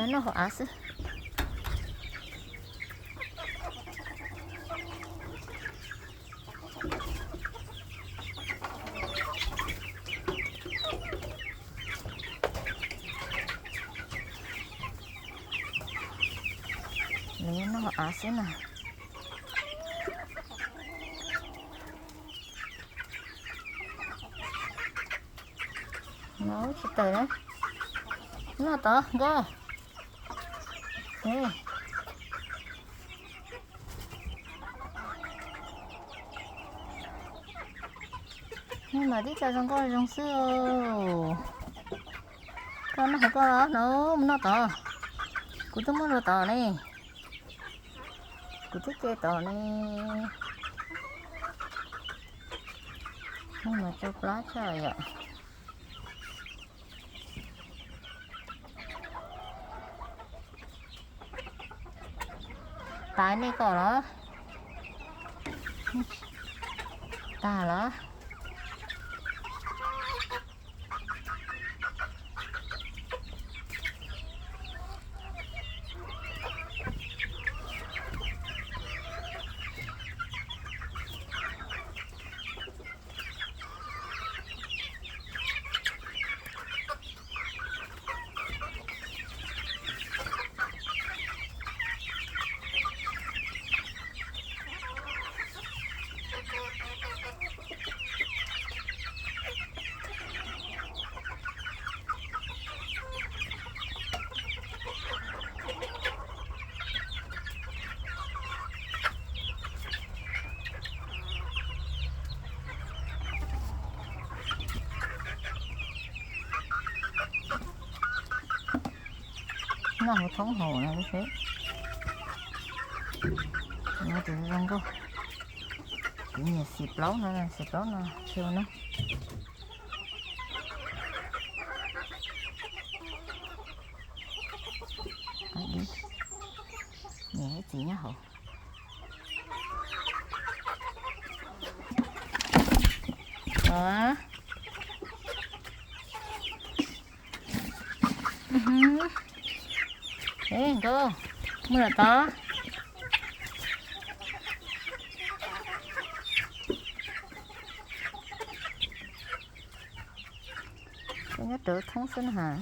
Noj hauv av xwb. Nws noj hauv av xwb na. No tsis tawm na. Noj tod nkauj. Nej mas tib co zoo nkauj zoo xwb os. Koj noj hauv koj no, mus noj tod. Kuv twb muab rau tod ne. Kuv twb ce tod ne. Nej mas tsau plab tshaj yom. Tas nej ko los? Tag los? Noj hauv thoob hauv no seb. Noj tus zoo nkauj. Kuv nyiam xim plaub no, xim plaub no tshiab no. Nyiam ib txiv nyob hauv. Nkauj, mus lawm tod. Nyob rawv thoob xwb na has.